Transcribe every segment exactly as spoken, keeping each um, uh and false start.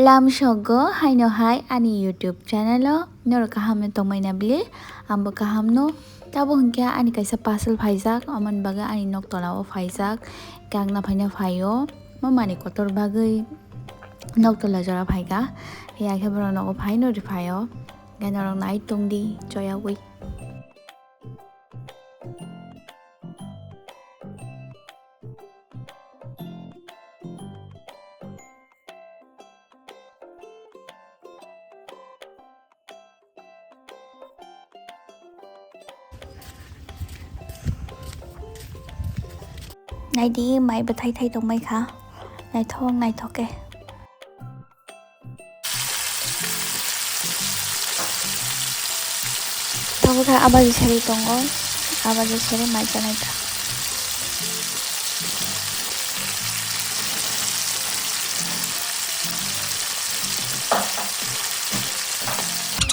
Tamsogo haino hai ani YouTube channel o norok kaham no tongmai na bili, ang bo kaham no. Tabuk hwnkhe ani kaisa parcel phaijak, amoni bagwi ani nok tola o phaijak, khe ang na phaina phaio, mo manwi kotor bagwi nok tola jora phaikha, ya khe borok nogo phaino riphaio, khe norok nai tongdi choyaui. Naidi, mai bwthai thai tongbai kha, naithok naithok khe. Tabuk khe abaji sari tongo, abaji sari mai chanai ta.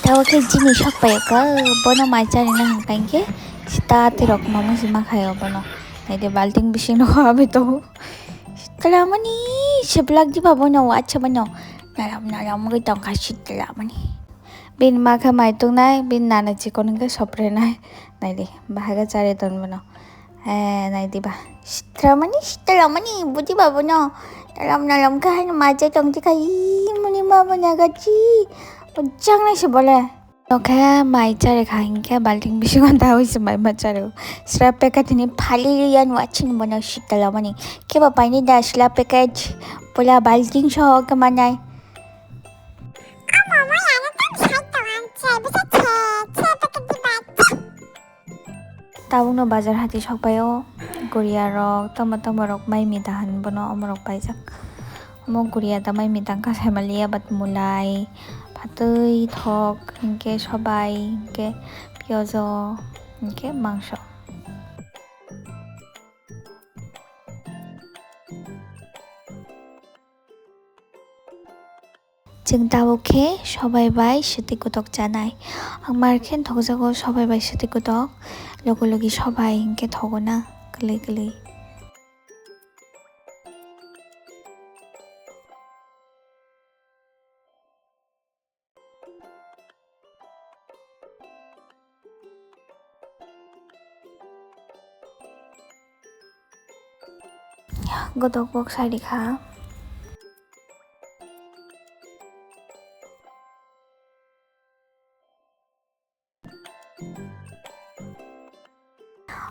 Tabuk khe jini sok pai kha, bono mai chari na hwnkha hinkhe sita twi rok mamo se ma khaio bono. Naidi balting bisingo abe tongo. Sitlamani seblak diba bono, wacha bono. Nalam nalam wngwi tongkha sitlamani. Bini ma khe mai tongnai, bini nana chikon hwnkhe soprenai. Naidi, bahai khe chari ton bono. Eh, naidi ba. Sitlamani, sitlamani, buji ba bono. Talam nalam khe haino mai chai tong tikha, ii, muni ma bo nagachi. Bojang nai se bole. Nokhe mai chari kha hinkhe balting bisingo dawi se mai ma chari. Sra packet ni phali yan wachini bono sitlamani. Khe ba paini da sla packet pula balting so khe manai. Amo mo ya no tam sai tong an che, bisa che, che packet di ba che. Tabukno bazar hati sokpaio, guriya rok, tamo tamo rok mai mita han bono omorok paijak. Omo guriya da mai mita wngkha saimaliya, but mulai, phatwi, thok, hinkhe sobai, hinkhe piyojo, hinkhe mangso. Chwng tabuk khe sobai bai swtwi kotok chanai. Ang mar khe thokjago sobai bai swtwi kotok, logi logi sobai hinkhe thogo na kwlwi kwlwi. Godok bok sai rikha.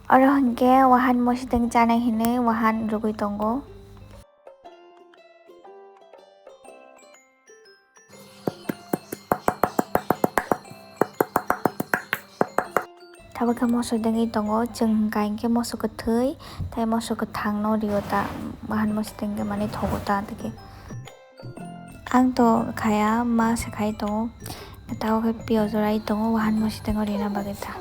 Oro hinkhe wahan mosideng chanai hinwi wahan rwgwi tongo. Tabuk khe moso dengwi tongo, chwng hwnkha hinkhe moso kwthwi tei moso kwthangno rio ta, wahan mosideng khe mane thogo ta tei khe. Ang to khaya, ma se khai tongo, tabuk khe piyaj rai tongo wahan mosideng rina bagwi ta.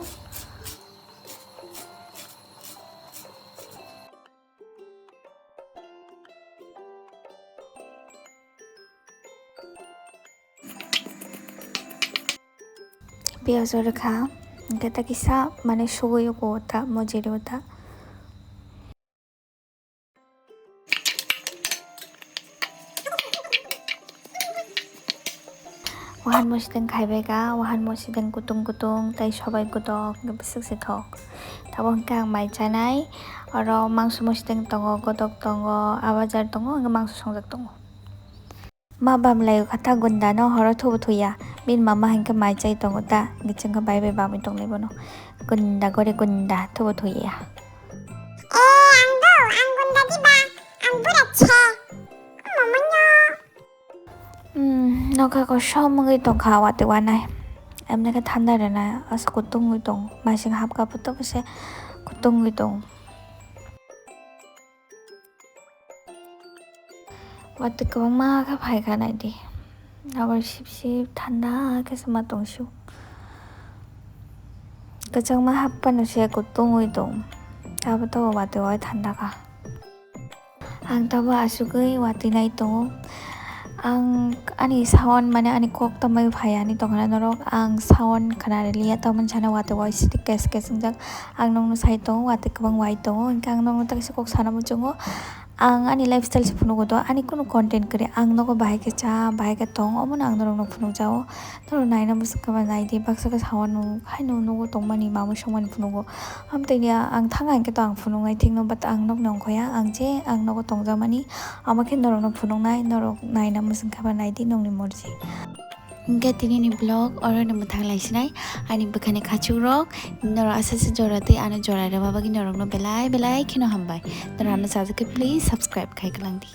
Piyaj o rwkha, hwnkhe ta kisa mane sugwi o ta, mojeri o ta. Wahan mosideng khaibai kha, wahan mosideng kutung kutung tei sobai godok hwnkhe bwswk se thok. Tabuk hwnkhe ang mai chanai, oro mangso mosideng tongo, godok tongo, abajar tongo, hwnkhe mangso songjak tongo. Ma bam lai kha ta gunda no horo thubu thuya, bini mama hwnkhe mai chai tongo ta, hwnkhe chwngkhe bai bai bamwi tonglai bono, gunda gore gunda thubu thuya. Eh, ang do, ang gunda diba, ang bura che. Omo mono. Hmm, nokha kosom wngwi tongkha watwi wanai. Emne khe thanda rwnai, asa kutung wngwi tong. Masing hapkha photo bwse kutung wngwi tong. Watwi kwbangma khe phaikha naidi. Abo sip sip thanda khe se ma tong sio. Kwchangma hap phano se kutung wngwi tong. Abo to watwi wai thanda kha. Ang tabuk asugwi watwi nai tongo. Ang ani sound mane ani kok tamwi phai ani tongna norok. Ang sound khna rwliya tamoni sana watwi wai siti kes kes wngjak. Ang nokno sai tongo watwi kwbang wai tongo. Hwnkhe ang nokno takisa kok sana muchungo. Ang ani lifestyle se phunugo do, ani kunu content kwrwi. Ang nogo bahai khe cha, bahai khe tong, omono ang norokno phunukjao. Norok naina muchung khe ba naidi, baksa khe sawa nung, haino nugo tongmani, mamui songmani phunugo. Amtwini ang thanga hinkhe to ang phunuknai thikno, but ang nokni ongkhoya, ang je ang nogo tongjakmani, amo khe norokno phunuknai, norok naina muchung khe ba naidi nokni morji. Hinkhe tinini vlog oro no mwthang lai sinai, ani bwkhani khachukrok, norok aswk se jora twi ano jora rwma bagwi norokno belai belai kheno hambai. Norok ano sajagwi please subscribe khai kwlangdi.